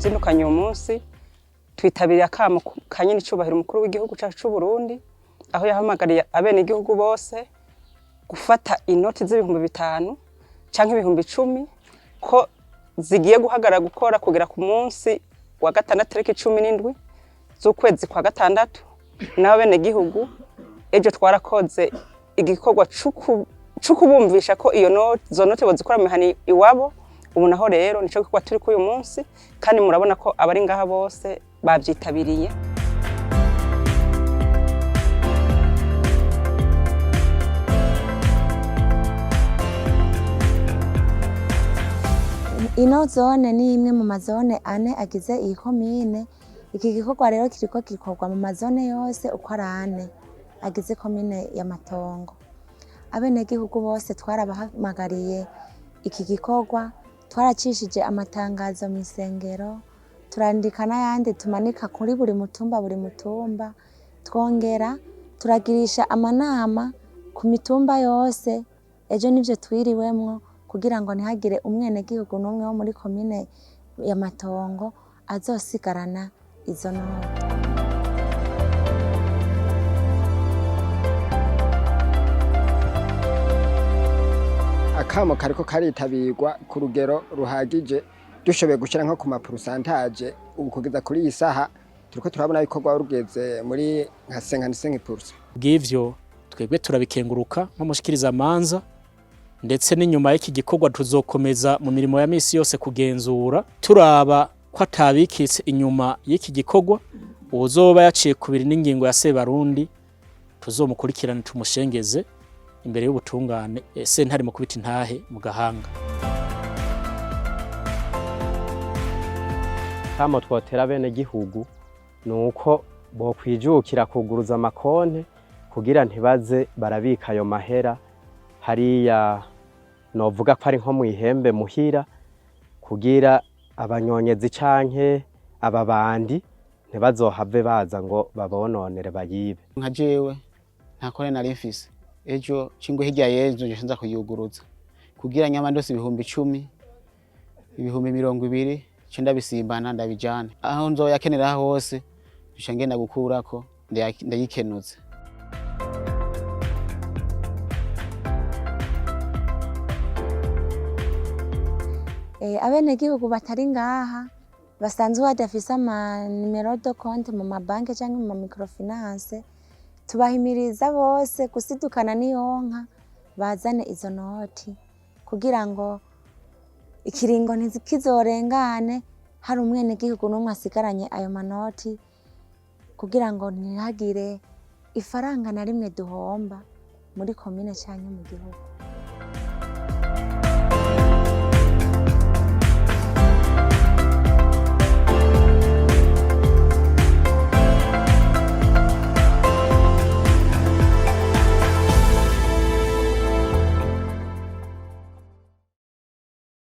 Catuzindukanye uyu munsi, twitabiriye akamo ka nyenicubahiro umukuru w'igihugu cacu c'u Burundi, aho yahamagariye abenegihugu bose gufata inoti z'ibihumbi 5 canke 10.000, ko zigiye guhagarara gukora kugera ku munsi wa gatandatu, tariki 17 z'ukwezi kwa gatandatu. N'abenegihugu ejo twarakoze igikorwa c'ukubumvisha ko iyo zo noti bozikora mu mihana iwabo. Ubu naho rero nico gikorwa turiko uyu munsi, kandi murabona ko abari ngaha bose bavyitabiriye. Ino zone ni imwe mu mazone ane agize iyi komine. Iki gikorwa rero kiriko gikorwa mu mazone yose uko ari ane agize komine ya Matongo. Abenegihugu bose twarabahamagariye iki gikorwa, twaracishije amatangazo mw'isengero, turandika n'ayandi tumanika kuri buri mutumba buri mutumba, twongera turagirisha amanama ku mitumba yose. Ejo nivyo twiriwemwo kugira ngo ntihagire umwenegihugu n'umwe wo muri komine ya Matongo azosigarana izo noti. Akamo kariko karitabirwa ku rugero ruhagije, dushoboye gushyira nko ku ma pourcentage. Ubu kugeza kuri iyi saha turiko turabona yuko rwaba rugeze muri nka 55%. Bw'ivyo twebwe turabikenguruka nk'umushikirizamanza, ndetse n'inyuma y'iki gikorwa tuzokomeza mu mirimo ya misi yose kugenzura, turaba ko atabikitse inyuma y'iki gikorwa. Uwuzoba yaciye kubiri n'ingingo ya Sebarundi tuzomukurikirane, tumushengeze imbere y'ubutungane, sentare mu kubita intahe mu gahanga. Kamo twotera bene gihugu nuko bokwijukira kuguruza amakonte kugira ntibaze barabika ayo mahera hariya, novuga ko ari nko mw'ihembe muhira, kugira abanyonyezi canke ababandi ntibazohave baza ngo babononere, bayibe. Nka jewe nta konte nari mfise, ejo cingwe hirya y'ejo nje nza kuyuguruza kugira nyama ndose 10.000, 20.000, nce ndabisimbana ndabijana aho nzoyakenera hose, nca ngenda gukurako ndayikenuze. Abenegihugu batari ngaha basanzwe badafise ama numéro de compte mu mabanki canke mu ma microfinance, tubahimiriza bose gusidukana n'iyonka bazane izo noti kugira ngo ikiringo ntikizorengane hari umwenegihugu n'umwe asigaranye ayo manoti, kugira ngo ntihagire ifaranga na rimwe duhomba muri komine canke mu gihugu.